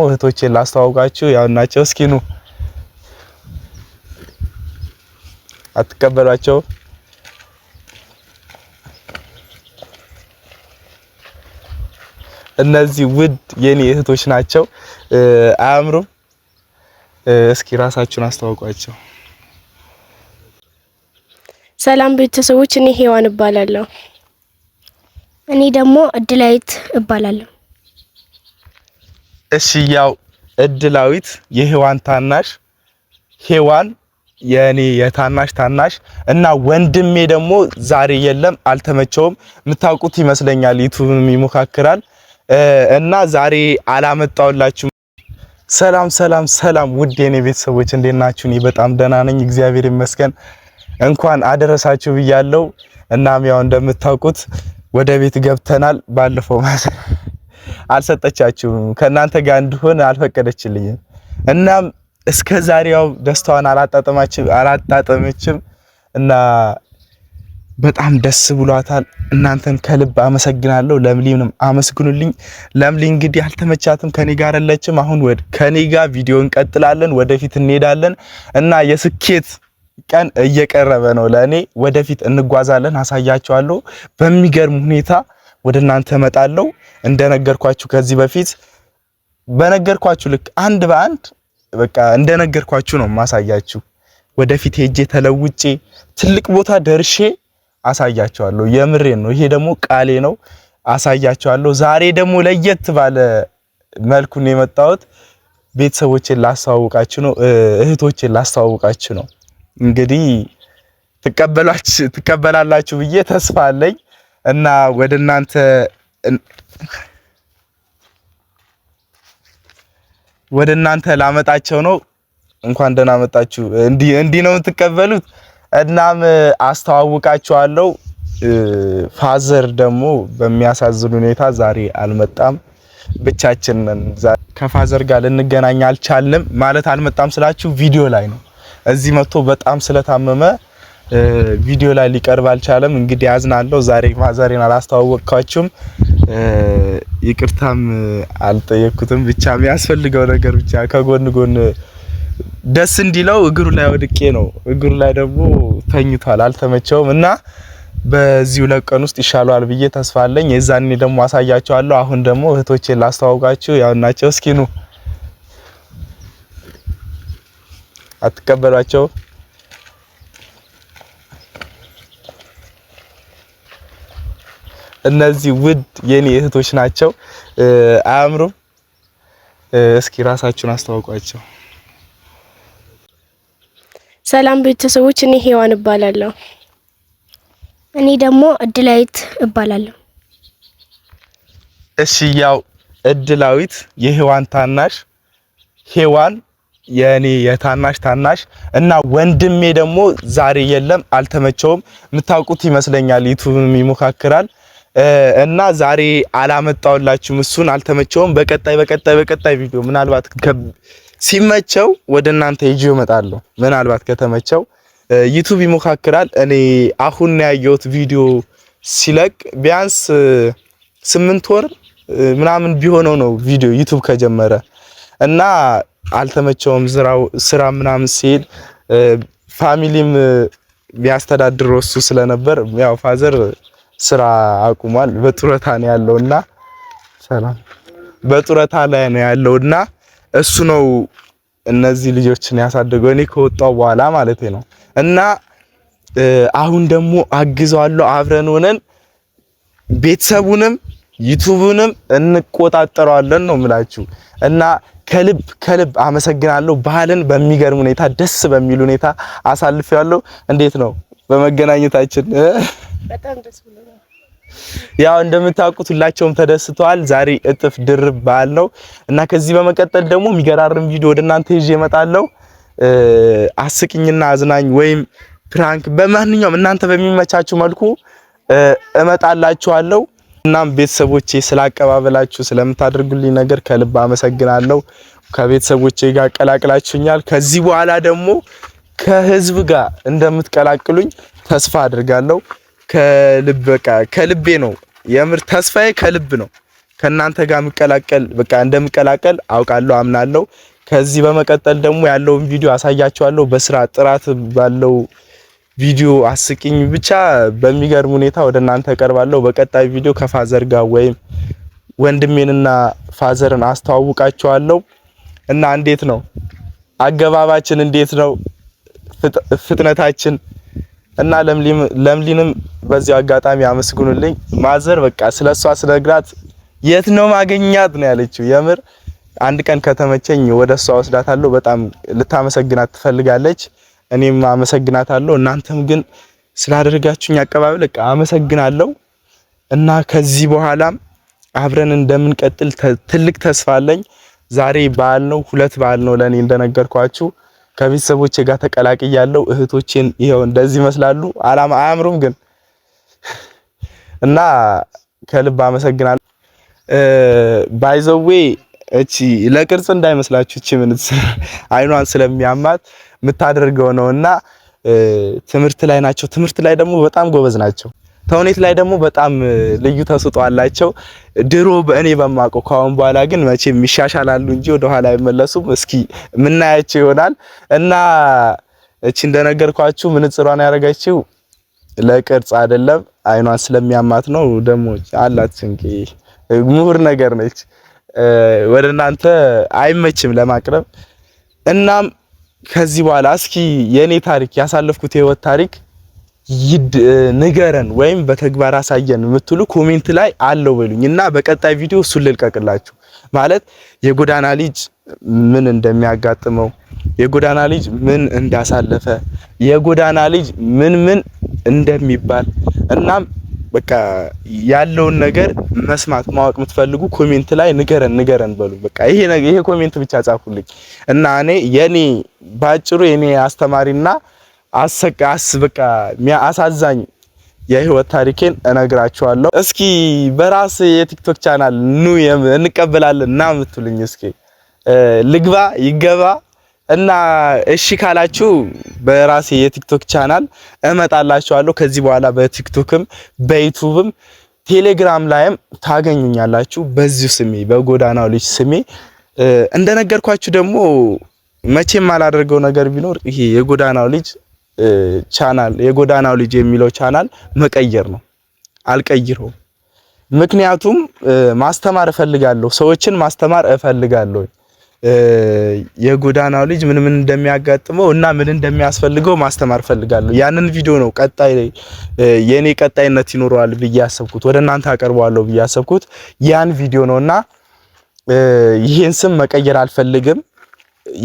እህቶቼን ላስተዋውቃችሁ ያው ናቸው። እስኪ ኑ አትቀበሏቸው። እነዚህ ውድ የኔ እህቶች ናቸው። አያምሩም? እስኪ ራሳችሁን አስተዋውቋቸው። ሰላም ቤተሰቦች፣ እኔ ሄዋን እባላለሁ። እኔ ደግሞ እድላዊት እባላለሁ። እሺ ያው እድላዊት የሔዋን ታናሽ፣ ሔዋን የኔ የታናሽ ታናሽ እና ወንድሜ ደግሞ ዛሬ የለም፣ አልተመቸውም። የምታውቁት ይመስለኛል፣ ዩቲዩብም ይሞካክራል እና ዛሬ አላመጣውላችሁም። ሰላም ሰላም ሰላም፣ ውድ የኔ ቤተሰቦች እንዴት ናችሁ? እኔ በጣም ደህና ነኝ፣ እግዚአብሔር ይመስገን። እንኳን አደረሳችሁ ብያለሁ። እናም ያው እንደምታውቁት ወደ ቤት ገብተናል። ባለፈው ማለት አልሰጠቻችሁም፣ ከእናንተ ጋር እንድሆን አልፈቀደችልኝም። እናም እስከ ዛሬ ያው ደስታዋን አላጣጠመችም እና በጣም ደስ ብሏታል። እናንተን ከልብ አመሰግናለሁ። ለምሊንም አመስግኑልኝ። ለምሊ እንግዲህ አልተመቻትም፣ ከኔ ጋር አለችም። አሁን ወደ ከኔ ጋር ቪዲዮ እንቀጥላለን፣ ወደፊት እንሄዳለን እና የስኬት ቀን እየቀረበ ነው ለእኔ። ወደፊት እንጓዛለን፣ አሳያችኋለሁ። በሚገርም ሁኔታ ወደ እናንተ እመጣለሁ። እንደነገርኳችሁ ከዚህ በፊት በነገርኳችሁ ልክ አንድ በአንድ በቃ እንደነገርኳችሁ ነው ማሳያችሁ። ወደፊት ሄጄ ተለውጬ ትልቅ ቦታ ደርሼ አሳያቸዋለሁ። የምሬን ነው። ይሄ ደግሞ ቃሌ ነው። አሳያቸዋለሁ። ዛሬ ደግሞ ለየት ባለ መልኩ ነው የመጣሁት። ቤተሰቦቼን ላስተዋውቃችሁ ነው። እህቶቼን ላስተዋውቃችሁ ነው። እንግዲህ ትቀበላላችሁ ብዬ ተስፋ አለኝ እና ወደ እናንተ ላመጣቸው ነው። እንኳን ደህና መጣችሁ። እንዲህ እንዲህ ነው የምትቀበሉት። እናም አስተዋውቃችኋለሁ። father ደግሞ በሚያሳዝን ሁኔታ ዛሬ አልመጣም። ብቻችንን ከ father ጋር ልንገናኝ አልቻልንም። ማለት አልመጣም ስላችሁ ቪዲዮ ላይ ነው። እዚህ መጥቶ በጣም ስለታመመ ቪዲዮ ላይ ሊቀርብ አልቻለም። እንግዲህ አዝናለሁ። ዛሬ father ኤን አላስተዋወቅኳችሁም፣ ይቅርታም አልጠየቅኩትም። ብቻ የሚያስፈልገው ነገር ብቻ ከጎን ጎን ደስ እንዲለው እግሩ ላይ ወድቄ ነው። እግሩ ላይ ደግሞ ተኝቷል፣ አልተመቸውም እና በዚህ 2 ቀን ውስጥ ይሻለዋል ብዬ ተስፋ አለኝ። የዛኔ ደግሞ አሳያቸዋለሁ። አሁን ደግሞ እህቶቼን ላስተዋውቃችሁ ያው ናቸው። እስኪ ኑ አትቀበሏቸው። እነዚህ ውድ የኔ እህቶች ናቸው። አያምሩም? እስኪ ራሳችሁን አስተዋውቋቸው። ሰላም ቤተሰቦች፣ እኔ ሄዋን እባላለሁ። እኔ ደግሞ እድላዊት እባላለሁ። እሺ ያው እድላዊት የሔዋን ታናሽ፣ ሔዋን የኔ የታናሽ ታናሽ እና ወንድሜ ደግሞ ዛሬ የለም፣ አልተመቸውም። የምታውቁት ይመስለኛል፣ ዩቲዩብም ይሞካክራል እና ዛሬ አላመጣውላችሁም፣ እሱን አልተመቸውም። በቀጣይ በቀጣይ በቀጣይ ቪዲዮ ምናልባት ሲመቸው ወደ እናንተ ይዤ እመጣለሁ። ምናልባት ከተመቸው ዩቲዩብ ይሞካክራል። እኔ አሁን ያየሁት ቪዲዮ ሲለቅ ቢያንስ 8 ወር ምናምን ቢሆነው ነው ቪዲዮ ዩቲዩብ ከጀመረ እና አልተመቸውም። ስራ ምናምን ሲሄድ family ም ቢያስተዳድረው እሱ ስለነበር ያው father ስራ አቁሟል። በጡረታ ነው ያለውና ሰላም በጡረታ ላይ ነው ያለውና እሱ ነው እነዚህ ልጆችን ያሳደገው እኔ ከወጣው በኋላ ማለት ነው። እና አሁን ደግሞ አግዘዋለሁ። አብረን ሆነን ቤተሰቡንም ዩቱቡንም እንቆጣጠረዋለን ነው የምላችሁ። እና ከልብ ከልብ አመሰግናለሁ። ባህልን በሚገርም ሁኔታ ደስ በሚል ሁኔታ አሳልፌዋለሁ። እንዴት ነው በመገናኘታችን? በጣም ደስ ብሎናል። ያው እንደምታውቁት ሁላቸውም ተደስተዋል። ዛሬ እጥፍ ድርብ በዓል ነው እና ከዚህ በመቀጠል ደግሞ የሚገራርም ቪዲዮ ወደ እናንተ ይዤ እመጣለሁ። አስቂኝና አዝናኝ ወይም prank፣ በማንኛውም እናንተ በሚመቻችሁ መልኩ እመጣላችኋለሁ። እናም ቤተሰቦቼ ስላቀባበላችሁ ስለምታደርጉልኝ ነገር ከልብ አመሰግናለሁ። ከቤተሰቦቼ ጋር ቀላቅላችሁኛል። ከዚህ በኋላ ደግሞ ከህዝብ ጋር እንደምትቀላቅሉኝ ተስፋ አድርጋለሁ። ከልብ በቃ ከልቤ ነው የምር ተስፋዬ ከልብ ነው። ከእናንተ ጋር ምቀላቀል በቃ እንደምቀላቀል አውቃለሁ፣ አምናለሁ። ከዚህ በመቀጠል ደግሞ ያለውን ቪዲዮ አሳያችኋለሁ። በስራ ጥራት ባለው ቪዲዮ አስቂኝ ብቻ በሚገርም ሁኔታ ወደ እናንተ እቀርባለሁ። በቀጣይ ቪዲዮ ከ father ጋር ወይም ወንድሜንና father ን አስተዋውቃችኋለሁ። እና እንዴት ነው አገባባችን? እንዴት ነው ፍጥነታችን? እና ለምሊንም በዚያው አጋጣሚ አመስግኑልኝ። mother በቃ ስለሷ ስነግራት የት ነው ማገኛት ነው ያለችው። የምር አንድ ቀን ከተመቸኝ ወደ እሷ ወስዳታለሁ። በጣም ልታመሰግናት ትፈልጋለች። እኔም አመሰግናታለሁ። እናንተም ግን ስላደረጋችሁኝ አቀባበል በቃ አመሰግናለሁ። እና ከዚህ በኋላም አብረን እንደምንቀጥል ትልቅ ተስፋ አለኝ። ዛሬ በዓል ነው፣ ሁለት በዓል ነው ለኔ እንደነገርኳችሁ። ከቤተሰቦቼ ጋር ተቀላቅያለሁ። እህቶቼን ይኸው እንደዚህ ይመስላሉ። አላማ አያምሩም ግን እና ከልብ አመሰግናለሁ። By the way እቺ ለቅርጽ እንዳይመስላችሁ እቺ ምን አይኗን ስለሚያማት የምታደርገው ነውና ትምህርት ላይ ናቸው። ትምህርት ላይ ደግሞ በጣም ጎበዝ ናቸው። ተውኔት ላይ ደግሞ በጣም ልዩ ተሰጥኦ አላቸው። ድሮ በእኔ በማውቀው ከአሁን በኋላ ግን መቼም ይሻሻላሉ እንጂ ወደ ኋላ አይመለሱም። እስኪ የምናያቸው ይሆናል። እና እቺ እንደነገርኳችሁ ምንጽሯን ያደረገችው ለቅርጽ አይደለም፣ አይኗን ስለሚያማት ነው። ደግሞ አላት እንጂ ምሁር ነገር ነች። ወደ እናንተ አይመችም ለማቅረብ። እናም ከዚህ በኋላ እስኪ የኔ ታሪክ ያሳለፍኩት የህይወት ታሪክ ንገረን ወይም በተግባር አሳየን የምትሉ comment ላይ አለው በሉኝ እና በቀጣይ ቪዲዮ እሱን ልልቀቅላችሁ። ማለት የጎዳና ልጅ ምን እንደሚያጋጥመው፣ የጎዳና ልጅ ምን እንዳሳለፈ፣ የጎዳና ልጅ ምን ምን እንደሚባል እናም በቃ ያለውን ነገር መስማት ማወቅ የምትፈልጉ comment ላይ ንገረን ንገረን በሉ። በቃ ይሄ ነገር ይሄ comment ብቻ ጻፉልኝ እና እኔ የኔ ባጭሩ የኔ አስተማሪና አሰቃስ በቃ አሳዛኝ የህይወት ታሪኬን እነግራችኋለሁ። እስኪ በራስ የቲክቶክ ቻናል ኑ እንቀበላለን እና የምትሉኝ እስኪ ልግባ ይገባ እና እሺ ካላችሁ በራሴ የቲክቶክ ቻናል እመጣላችኋለሁ። ከዚህ በኋላ በቲክቶክም በዩቲዩብም ቴሌግራም ላይም ታገኙኛላችሁ በዚሁ ስሜ በጎዳናው ልጅ ስሜ። እንደነገርኳችሁ ደግሞ መቼም አላደርገው ነገር ቢኖር ይሄ የጎዳናው ልጅ ቻናል የጎዳናው ልጅ የሚለው ቻናል መቀየር ነው። አልቀይረውም። ምክንያቱም ማስተማር እፈልጋለሁ፣ ሰዎችን ማስተማር እፈልጋለሁ። የጎዳናው ልጅ ምን ምን እንደሚያጋጥመው እና ምን እንደሚያስፈልገው ማስተማር እፈልጋለሁ። ያንን ቪዲዮ ነው ቀጣይ የኔ ቀጣይነት ይኖረዋል ብዬ ያሰብኩት፣ ወደ እናንተ አቀርበዋለሁ ብዬ ያሰብኩት ያን ቪዲዮ ነውና ይሄን ስም መቀየር አልፈልግም።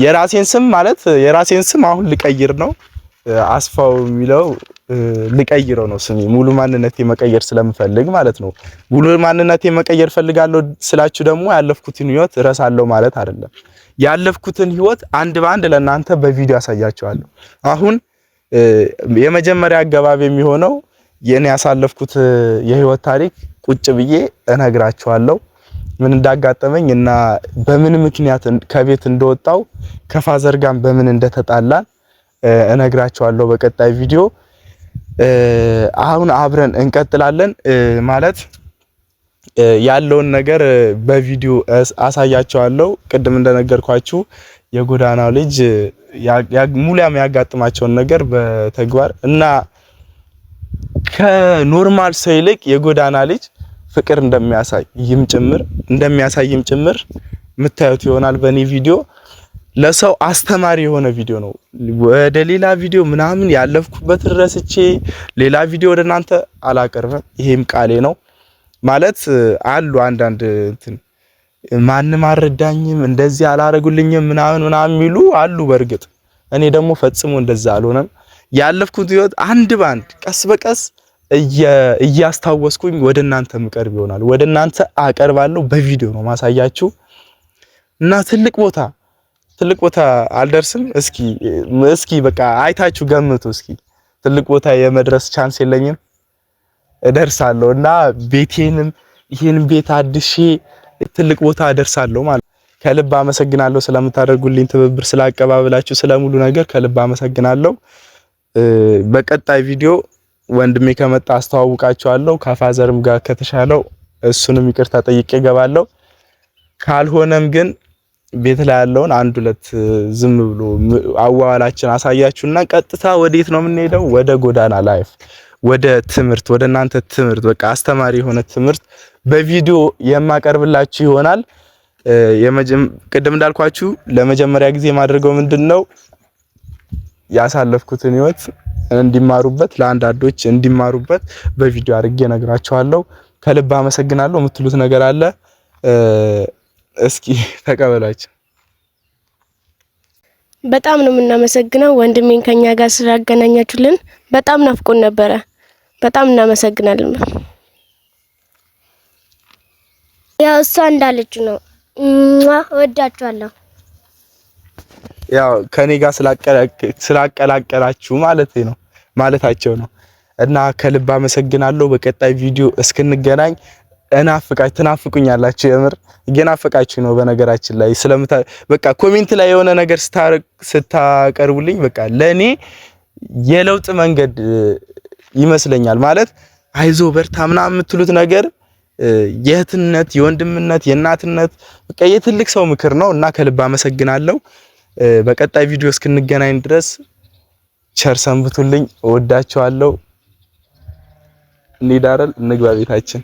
የራሴን ስም ማለት የራሴን ስም አሁን ልቀይር ነው። አስፋው የሚለው ልቀይረው ነው ስሜ። ሙሉ ማንነቴ መቀየር ስለምፈልግ ማለት ነው። ሙሉ ማንነቴ መቀየር ፈልጋለሁ ስላችሁ ደግሞ ያለፍኩትን ህይወት እረሳለሁ ማለት አይደለም። ያለፍኩትን ህይወት አንድ በአንድ ለእናንተ በቪዲዮ አሳያችኋለሁ። አሁን የመጀመሪያ አገባብ የሚሆነው የኔ ያሳለፍኩት የህይወት ታሪክ ቁጭ ብዬ እነግራችኋለሁ። ምን እንዳጋጠመኝ እና በምን ምክንያት ከቤት እንደወጣው ከ father ጋር በምን እንደተጣላን እነግራችኋለሁ በቀጣይ ቪዲዮ። አሁን አብረን እንቀጥላለን። ማለት ያለውን ነገር በቪዲዮ አሳያችኋለሁ። ቅድም እንደነገርኳችሁ የጎዳናው ልጅ ሙሉ የሚያጋጥማቸውን ነገር በተግባር እና ከ normal ሰው ይልቅ የጎዳና ልጅ ፍቅር እንደሚያሳይም ጭምር የምታዩት ይሆናል በእኔ ቪዲዮ። ለሰው አስተማሪ የሆነ ቪዲዮ ነው። ወደ ሌላ ቪዲዮ ምናምን ያለፍኩበትን ረስቼ ሌላ ቪዲዮ ወደ እናንተ አላቀርብም። ይሄም ቃሌ ነው። ማለት አሉ አንዳንድ እንትን ማንም አልረዳኝም እንደዚህ አላረጉልኝም ምናምን ምናምን የሚሉ አሉ። በእርግጥ እኔ ደግሞ ፈጽሞ እንደዛ አልሆነም። ያለፍኩት ህይወት አንድ ባንድ ቀስ በቀስ እያስታወስኩኝ ወደ እናንተ ምቀርብ ይሆናል። ወደ እናንተ አቀርባለሁ። በቪዲዮ ነው ማሳያችሁ እና ትልቅ ቦታ አልደርስም። እስኪ እስኪ በቃ አይታችሁ ገምቱ። እስኪ ትልቅ ቦታ የመድረስ chance የለኝም፣ እደርሳለሁ እና ቤቴንም ይሄን ቤት አድሼ ትልቅ ቦታ እደርሳለሁ ማለት። ከልብ አመሰግናለሁ ስለምታደርጉልኝ ትብብር፣ ስላቀባበላችሁ፣ ስለሙሉ ነገር ከልብ አመሰግናለሁ። በቀጣይ ቪዲዮ ወንድሜ ከመጣ አስተዋውቃችኋለሁ። ከ father ም ጋር ከተሻለው እሱንም ይቅርታ ጠይቄ እገባለሁ። ካልሆነም ግን ቤት ላይ ያለውን አንድ ሁለት ዝም ብሎ አዋዋላችን አሳያችሁና ቀጥታ ወዴት ነው የምንሄደው? ወደ ጎዳና life፣ ወደ ትምህርት፣ ወደ እናንተ ትምህርት፣ በቃ አስተማሪ የሆነ ትምህርት በቪዲዮ የማቀርብላችሁ ይሆናል። ቅድም እንዳልኳችሁ ለመጀመሪያ ጊዜ የማደርገው ምንድነው ያሳለፍኩትን ህይወት እንዲማሩበት፣ ለአንዳንዶች እንዲማሩበት በቪዲዮ አድርጌ እነግራችኋለሁ። ከልብ አመሰግናለሁ። የምትሉት ነገር አለ? እስኪ ተቀበሏቸው። በጣም ነው የምናመሰግነው ወንድሜን ከኛ ጋር ስላገናኛችሁልን። በጣም ናፍቆን ነበረ። በጣም እናመሰግናለን። ያው እሷ እንዳለችው ነው። እወዳችኋለሁ። ያው ከኔ ጋር ስላቀላቀላችሁ ማለት ነው ማለታቸው ነው። እና ከልብ አመሰግናለሁ። በቀጣይ ቪዲዮ እስክንገናኝ ትናፍቁኛላችሁ። የምር እየናፈቃችሁ ነው። በነገራችን ላይ ስለምታ በቃ comment ላይ የሆነ ነገር ስታቀርቡልኝ በቃ ለኔ የለውጥ መንገድ ይመስለኛል። ማለት አይዞ በርታ ምናምን የምትሉት ነገር የእህትነት፣ የወንድምነት፣ የእናትነት በቃ የትልቅ ሰው ምክር ነው እና ከልብ አመሰግናለሁ። በቀጣይ ቪዲዮ እስክንገናኝ ድረስ ቸር ሰንብቱልኝ። እወዳችኋለሁ። እንሂድ አይደል? እንግባ ቤታችን።